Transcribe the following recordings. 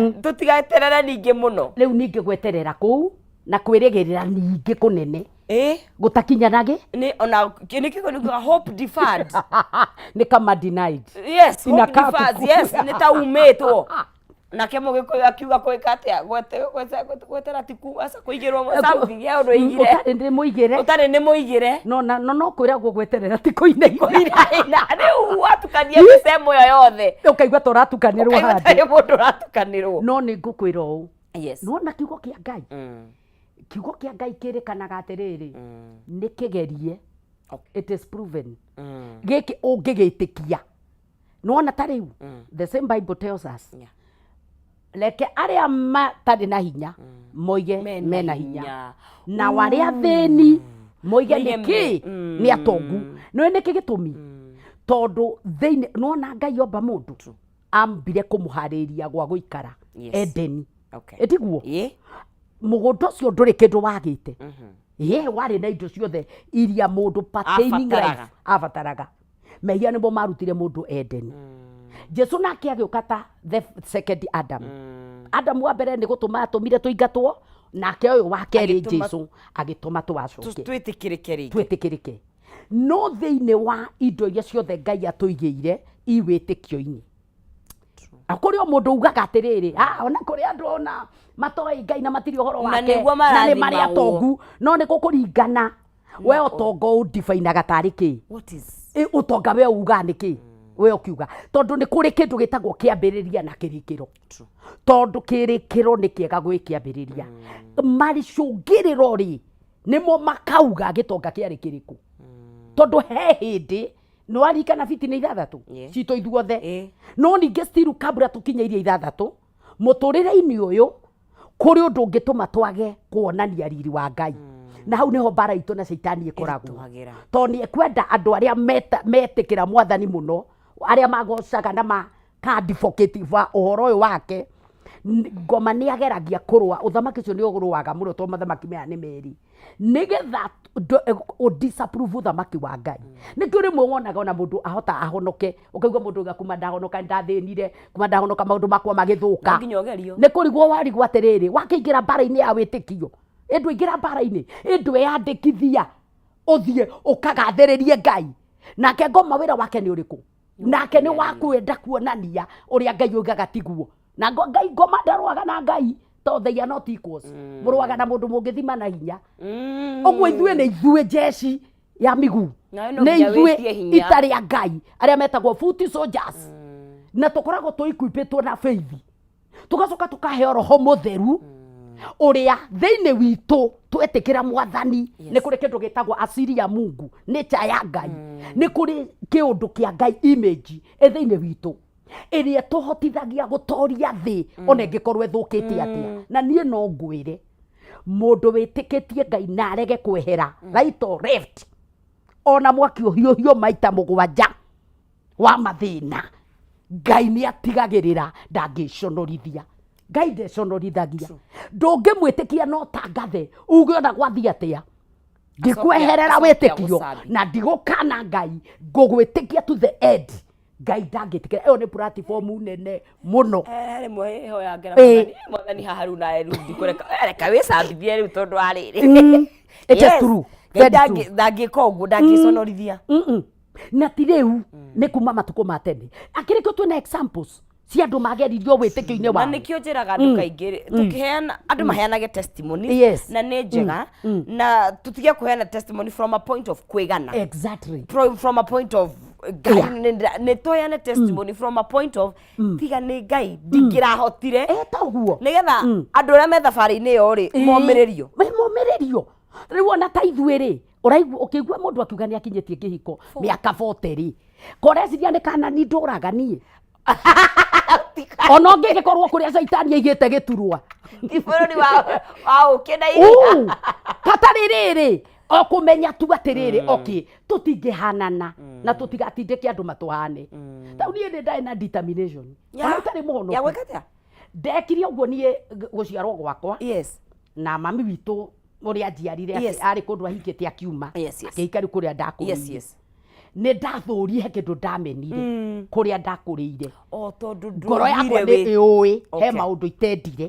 Tũtigeterere ningĩ mũno. Rĩu ningĩ gweterera kũu na kwĩrĩgĩrĩra ningĩ kũnene gũtakinyanagĩ. Nĩ ona nĩ kĩgo nĩ hope deferred. Nĩ kama denied. Yes, hope Inakaa deferred. Yes, nĩ ta umĩtwo. Nake mũgĩkũyũ akiuga kwĩka atĩa? Gwetera ti aca kũigĩrwo something ya ũndũ aigire. Ũtarĩ nĩ mũigĩre. Ũtarĩ nĩ mũigĩre. No na no no kwĩragwo gweterera ti kũinaina. Kũinaina. Rĩu watukania mbica ĩmwe ĩyo yothe. Ũkaigua ta ũratukanĩrwo Ũkaigua handũ. tarĩ mũndũ ũratukanĩrwo. No nĩ ngũkwĩra ũũ. Nĩwona kiugo kĩa Ngai? Kiugo kĩa Ngai kĩrĩkanaga atĩrĩrĩ, nĩ kĩgerie. It is proven. Gĩkĩ ũngĩgĩtĩkia. Nĩwona ta rĩu? The same Bible tells us. Reke arĩa matarĩ na hinya moige mena hinya. Nao arĩa athĩni moige Moige nĩ kĩ? Nĩ atongu. Nĩũĩ nĩkĩ gĩtũmi? Tondũ thĩinĩ, nĩwona Ngai omba mũndũ? Ambire kũmũharĩria gwa gũikara. Edeni. Ĩtiguo? Mũgũnda ũcio ndũrĩ kĩndũ wagĩte. Ĩĩ, warĩ na indo ciothe iria mũndũ pertaining life Abataraga. abataraga. Mehia nĩmo marutire mũndũ Edeni. Jesu nake agĩũka ta the second Adam. Adam wa mbere nĩ gũtũma atũmire tũingatwo, nake ũyũ wa kerĩ Agĩtũma Jesu agĩtũma tũgacoke. Twĩtĩkĩrĩke rĩngĩ. Twĩtĩkĩrĩke. No thĩinĩ wa indo iria ciothe Ngai atũigĩire i wĩtĩkio-inĩ. Na kũrĩ o mũndũ ugaga atĩrĩrĩ, ona kũrĩ andũ ona matoĩ Ngai na matirĩ ũhoro Na wake, nĩguo na nĩ marĩ marathimagwo. atongu, no nĩ gũkũringana we ũtonga ũndibainaga tarĩ kĩ? What is? Ũtonga we ugaga nĩ kĩ? We ũkiuga tondũ nĩ kũrĩ kĩndũ gĩtagwo kĩambĩrĩria na kĩrĩkĩro. Tondũ kĩrĩkĩro nĩ kĩega gwĩ kĩambĩrĩria. Maricũngĩrĩro rĩ, nĩmo makauga gĩtonga kĩarĩ kĩrĩkũ. Tondũ he hĩndĩ nĩ waririkana biti nĩ ithathatũ citũ ithuothe. No ningĩ still kabla tũkinye iria ithathatũ, mũtũrĩre-inĩ ũyũ kũrĩ ũndũ ũngĩtũma twage kuonania riri wa Ngai. Na hau nĩho mbara itũ na caitani ĩkoragwo. Ĩritũhagĩra. Tondũ nĩ ekwenda andũ arĩa metĩkĩra mwathani mũno, arĩa magocaga na maka-advocate wa ũhoro ũyũ wake, ngoma nĩ ageragia kũrũa, ũthamaki ũcio nĩ ũrũaga mũno tondũ mathamaki maya nĩ merĩ, nĩgetha ũ-disapprove ũthamaki wa Ngai. Nĩkĩo rĩmwe wonaga ona mũndũ ahota ahonoke, ũkaigua mũndũ auga kuma ndahonoka nĩ ndathĩnire, kuma ndahonoka maũndũ makwa magĩthũka. No nginya ũgerio. Nĩ kũrigwo warigwo atĩrĩrĩ, wakĩingĩra mbara-inĩ ya wĩtĩkio, ĩ ndwaingĩra mbara-inĩ, ĩ ndweyandĩkithia ũthiĩ ũkagathĩrĩrie Ngai. Nake ngoma wĩra wake nĩ ũrĩkũ? Nake nĩ wa kwenda kuonania ũrĩa Ngai oigaga tiguo. Na Ngai ngoma ndarũaga na Ngai, tondũ they are not equals. Mũrũaga na mũndũ mũngĩthima na hinya. Ũguo ithuĩ nĩ ithuĩ jeshi ya miguu. Nawe no Nĩ nginya ithuĩ wĩtie hinya. ita rĩa Ngai arĩa metagwo foot soldiers. Na tũkoragwo tũikuipĩtwo na faith. Tũgacoka tũkaheo roho mũtheru ũrĩa thĩinĩ witũ twetĩkĩra mwathani. Nĩ kũrĩ kĩndũ gĩtagwo asili ya Mungu, nature ya Ngai. Nĩ kũrĩ kĩũndũ kĩa Ngai, image ĩ thĩinĩ witũ ĩrĩa ĩtũhotithagia gũtoria thĩ ona ĩngĩkorwo ĩthũkĩte atĩa. Na niĩ no ngwĩre mũndũ wĩtĩkĩtie Ngai na arege kwehera right or left, ona mwaki ũhiũhio maita mũgwanja wa mathĩna, Ngai nĩ atigagĩrĩra ndangĩconorithia. Ngai ndeconorithagia. Ndũngĩmwĩtĩkia no tangathe uge ona gwathiĩ atĩa, ndikweherera Acokia wĩtĩkio gũcambia. na ndigũkana Ngai, ngũgwĩtĩkia to the end. Ngai ndangĩtĩkĩra. Ĩyo nĩ platform nene mũno. Rĩmwe hoya ngera mwathani, mwathani haha rĩu nawe rĩu ndikũreka, reka wĩcambithie rĩu tondũ wa rĩrĩ. It is Yes. true. Ngai Very true. ndangĩka ũguo, ndangĩconorithia. Na ti rĩu, nĩ kuma matukũ ma tene. Akĩrĩ kĩo twĩna examples cia andũ mageririo wĩtĩkio-inĩ Na wao. nĩkĩo njĩraga andũ kaingĩ rĩ, tũkĩheana, andũ maheanage testimony na nĩ njega, na tũtige kũheana testimony from a point of kwĩgana. From a point of Ngai, nĩ tũheane testimony from a point of tiga nĩ Ngai ndingĩrahotire. Ta ũguo. Nĩgetha andũ arĩa me thabarĩ-inĩ ĩyo rĩ, momĩrĩrio. We momĩrĩrio. Rĩu ona ta ithuĩ rĩ, ũraigua ũkĩigua mũndũ akiuga nĩ akinyĩtie kĩhiko mĩaka 40 rĩ, koreciria nĩ kana ni ndũraga niĩ. Ona ũngĩgĩkorwo kũrĩa caitani aigĩte gĩturwa. Ti bũrũri wa ũkĩ na iria. Katarĩ rĩrĩ, o kũmenya tu atĩrĩrĩ, okay, tũtingĩhanana na tũtigatindĩke andũ matũhane. Tau niĩ nĩ ndarĩ na determination. Ona ũtarĩ mũhonoku. Ya gwĩka atĩa? Ndekire ũguo niĩ gũciarwo gwakwa. Na mami witũ ũrĩa njiarire atĩ arĩ kũndũ ahikĩte akiuma. Akĩhika rĩu kũrĩa ndakũrĩire. Nĩ ndathũrie he kĩndũ ndamenire kũrĩa ndakũrĩire. O tondũ Ngoro yakwa ndũiguire nĩ ĩũĩ he maũndũ itendire.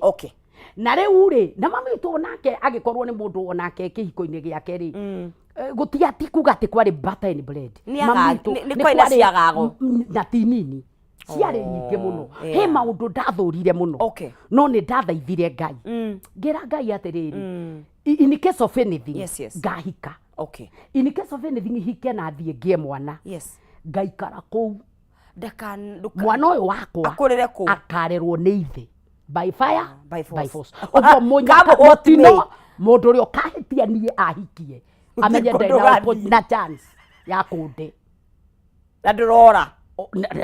Na rĩu rĩ, na mami witũ onake agĩkorwo nĩ mũndũ onake kĩhiko-inĩ gĩake rĩ, gũtia ti kuga atĩ kwarĩ butter and bread. Nĩ Mami witũ, nĩ kwarĩ na ciagago. Na ti nini, ciarĩ nyingĩ mũno. He maũndũ ndathũrire mũno. No nĩ ndathaithire Ngai, ngĩra Ngai atĩrĩrĩ, in case of anything, ngahika. In case of anything, hike na thiĩ ngĩe mwana, ngaikara kũu. Ndaka ndũka Mwana ũyũ wakwa akũrĩre kũu. Akarerwo nĩ ithe by fire, By force. By force. Ũguo mũnyaka Come what mũtino may. Mũndũ ũrĩa ũkahĩtia niĩ ahikie amenye kũndũ ndarĩ na ũgathiĩ. na chance ya kũnde. Na ndũrora.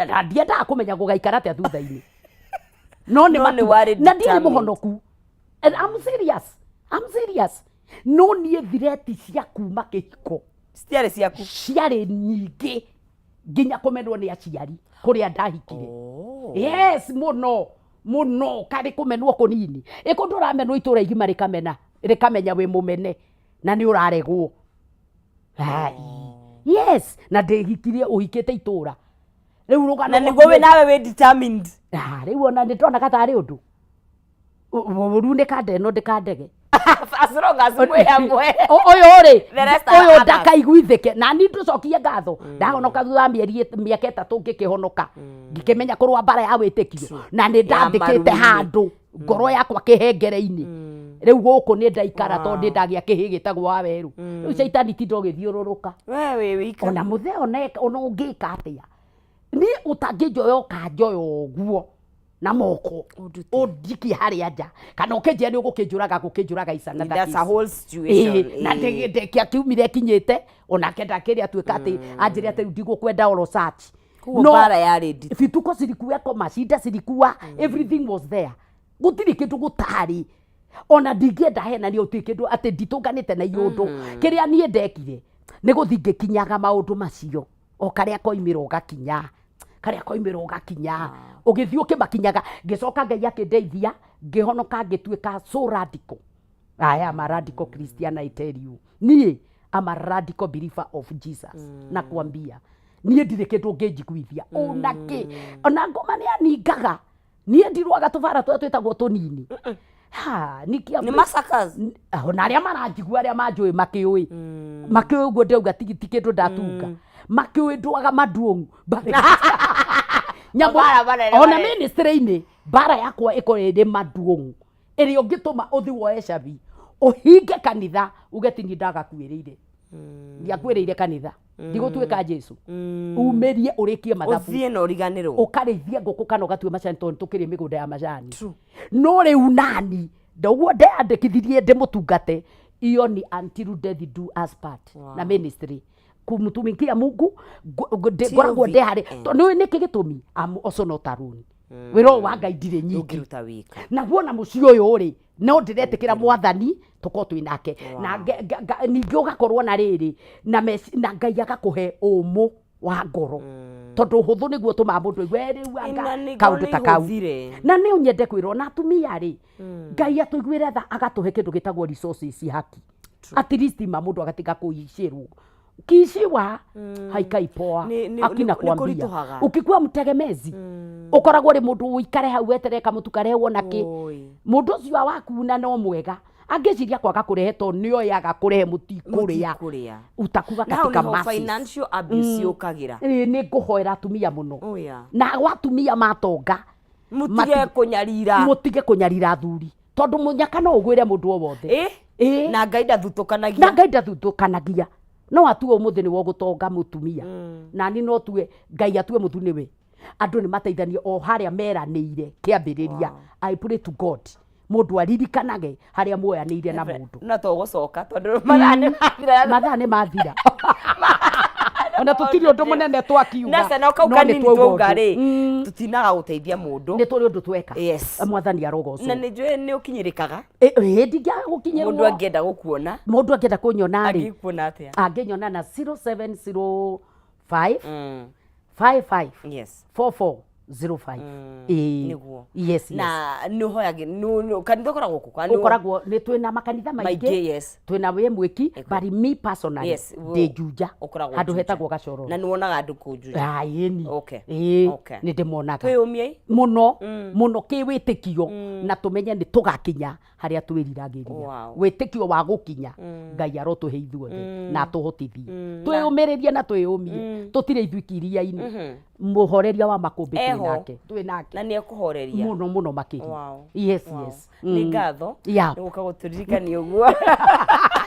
Na ndiendaga kũmenya gũgaikara atĩa thutha-inĩ, no nĩ No nĩ matua- warĩ na ndiarĩ determined. mũhonoku. And I'm serious, I'm serious. No niĩ threat cia kuma kĩhiko Citiarĩ ciaku. Ciarĩ nyingĩ, nginya kũmenwo nĩ aciari kũrĩa ndahikire. Yes, mũno mũno. Karĩ kũmenwo kũnini ĩkũ ndũramenwo itũra igima rĩkamena, rĩkamenya wĩ mũmene na nĩ ũraregwo. Ai, yes, na ndĩhikirie ũhikĩte itũra rĩu rũgano Na nĩguo wĩ nawe wĩ determined. Ah, rĩu ona nĩ ndonaga tarĩ ũndũ ũru ndĩkande ĩno ndĩkandege. As long as mwĩ hamwe. Ũyũ rĩ, The rest are ũyũ others. ndakaiguithĩke na ni ndũcokie ngatho. Ndahonoka thutha wa mĩeri mĩaka 3, ngĩkĩhonoka, ngĩkĩmenya kũrũa mbara ya wĩtĩkio, na nĩ ndathĩkĩte maru-inĩ. Handũ ngoro yakwa kĩhengere-inĩ. Rĩu gũkũ nĩ ndaikara tondũ nĩ ndagĩa kĩhĩ gĩtagwo Wawerũ. Rĩu caitani tinda ũgĩthiũrũrũka. We wĩ wika. Ona mũthee ona ũngĩka atĩa, niĩ ũtangĩnjoya, ũkanjoya ũguo na moko, Ũndute. ũnjikie harĩa nja, kana ũkĩnjĩra nĩ ũgũkĩnjũraga, gũkĩnjũraga is another That's a case. whole situation. Ĩĩ, na ndĩkĩakiumire kinyĩte onake ndakĩrĩ atuĩka atĩ anjĩre atĩ rĩu ndigũkwenda oro search. Koguo No, mbara yarĩ nditũ. Vituko zilikuweko, mashida zilikuwa, everything was there. Gũtirĩ kĩndũ gũtarĩ. Ona ndingĩenda henania, gũtirĩ kĩndũ atĩ nditũnganĩte na iũndũ. Kĩrĩa niĩ ndekire nĩ gũthiĩ ngĩkinyaga maũndũ macio, o karĩa koimĩra ũgakinya, karĩa koimĩra ũgakinya, ũgĩthiĩ ũkĩmakinyaga. Ngĩcoka Ngai akĩndeithia, ngĩhonoka, ngĩtuĩka so radical. I am a radical Christian, I tell you. Niĩ am a radical believer of Jesus. Nakwambia niĩ ndirĩ kĩndũ ũngĩnjiguithia ona kĩ. Ona ngoma nĩ aningaga, niĩ ndirwaga tũbara tũrĩa twĩtagwo tũnini. Ha, nikia Nĩ massacres. Ona arĩa maranjigua, arĩa manjũĩ, makĩũĩ, makĩũĩ ũguo ndĩrauga ti kĩndũ ndatunga. Makĩũĩ ndwaga maduong'u nyamũ. Mabara manene Ona manene. ministry-inĩ mbara yakwa ĩkorwo ĩrĩ maduong'u ĩrĩa ũngĩtũma ũthi woe cabi ũhinge kanitha uge ti niĩ ndagakuĩrĩire, ndiakuĩrĩire kanitha, ndigũtuĩka Jesu, umĩrie ũrĩkie mathabu. Ũthiĩ na ũriganĩrwo. Ũkarĩithie ngũkũ kana ũgatue macani, tondũ tũkĩrĩ mĩgũnda ya macani. True. No rĩu nani ndoguo ndeyandĩkithirie ndĩmũtungate, iyo ni until death do us part. Na ministry kumtumikia Mungu ngoragwo Till ndĩ harĩ the end. Tondũ nĩ nĩkĩ gĩtũmi? I'm also not alone. Wĩra ũyũ wa Ngai ndirĩ nyingĩ. Ndũngĩruta wika. Naguo na mũciĩ ũyũ rĩ, no ndĩretĩkĩra Mwathani tũkorwo twĩ nake na ningĩ ũgakorwo na rĩrĩ na na Ngai agakũhe ũmũ wa ngoro, tondũ ũhũthũ nĩguo ũtũmaga mũndũ aigue, "Eh, rĩu anga Na nĩguo kaũndũ ta kau." nĩ ihũthire. Na nĩ nyende kwĩrwo na atumia rĩ, Ngai atũiguĩre tha agatũhe kĩndũ gĩtagwo resources haki, at least ma mũndũ agatiga kũicĩrwo kiishiwa haikai poa. Akina Nĩ kwambia kũritũhaga. Ukikuwa mtegemezi ũkoragwo rĩ mũndũ ũikare hau weterere kamũtu karehwo na kĩ. Oi. Mũndũ ũcio waku na no mwega angĩciria kwaga kũrehe, tondũ nĩoyaga kũrehe mũtikũrĩa. Mũtikũrĩa. Utakuwa Na hau katika nĩho masses. financial abuse yũkagĩra. Ĩĩ, nĩ ngũhoera atumia mũno. Oh, yeah. Na gwatumia matonga, Mũtige kũnyarira. Mũtige kũnyarira athuri, tondũ mũnyaka no ũgwĩre mũndũ o wothe. Ĩ. Na Ngai ndathutũkanagia. Na Ngai ndathutũkanagia. No atue ũmũthĩ nĩwe ũgũtonga mũtumia, nani no tue Ngai atue mũthu nĩwe. Andũ nĩ mateithanie o harĩa meranĩire kĩambĩrĩria. I pray to God mũndũ aririkanage harĩa muoyanĩire na mũndũ. Na tũgũcoka tondũ mathaa nĩ mathira. Mathaa nĩ mathira, ona tũtirĩ ũndũ mũnene twakiuga. Na cana kau No nĩ kanini twauga twauga ũndũ. rĩ, tutinaga gũteithia mũndũ. Nĩ tũrĩ ũndũ tweka. Mwathani arogocwo. Na nĩ njũĩ nĩ ũkinyĩrĩkaga. Ĩ, ndingĩaga gũkinyĩrwo. Mũndũ angĩenda gũkuona, Mũndũ angĩenda kũnyona rĩ, angĩkuona atĩa? Angĩnyona na 0705 55 44 05. Ĩĩ. Nĩguo. Yes. Na nĩ ũhoyagĩ kanitha ũkoragwo kũ? Kana Ũkoragwo nĩ twĩna makanitha maingĩ. Maingĩ, yes. Twĩna wĩ mwĩki, but me personally ndĩ Juja. Ũkoragwo Handũ Juja. hetagwo Gacoro. Na nĩ wonaga andũ kũu Juja? Ĩni. Ĩĩ. Nĩ ndĩmonaga. Twĩyũmiei. Mũno mũno kĩwĩtĩkio, na tũmenye nĩ tũgakinya harĩa twĩriragĩria. Wĩtĩkio wa gũkinya, Ngai arotũhe ithuothe na atũhotithie. Twĩyũmĩrĩrie na twĩyũmie, tũtirĩ ithuiki iria-inĩ. Mũhoreria wa makũmbĩ twĩ Eho. nake, twĩ nake. Na nĩ ekũhoreria. Mũno mũno makĩria. Yes. Nĩ ngatho nĩ gũka gũtũririkania ũguo.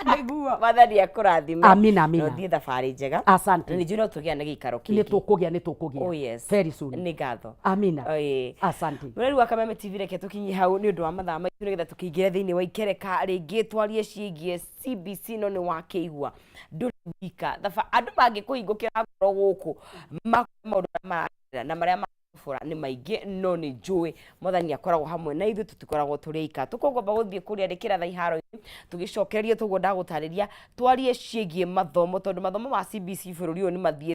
Nĩguo. Mwathani akũrathime. Amina, amina. Na ũthiĩ thabarĩ njega. Asante. Na nĩ njũĩ no tũgĩa na gĩikaro nĩ kĩngĩ. Tũkũgĩa, nĩ tũkũgĩa. Oh yes. Very soon. Nĩ ngatho. Amina. Ĩĩ. Asante. Mũreri wa Kameme TV, reke tũkinye hau nĩ ũndũ wa mathaa maitũ, nĩgetha tũkĩingĩre thĩinĩ wa ikereka rĩngĩ twarie ciĩgiĩ CBC. No nĩ wakĩigua ndũrĩ wika thaba, andũ mangĩkũhingũkĩra ngoro gũkũ makwĩre maũndũ marĩa maragerera na marĩa mabũra nĩ maingĩ, no nĩ njũĩ Mwathani akoragwo hamwe na ithuĩ, tũtikoragwo tũrĩ aika. Tũkũngomba gũthiĩ kũrĩa rĩkĩra tha iharo-inĩ tũgĩcokererie tũguo ndagũtarĩria, twarie ciĩgiĩ mathomo, tondũ mathomo ma CBC bũrũri ũyũ nĩ mathiĩ.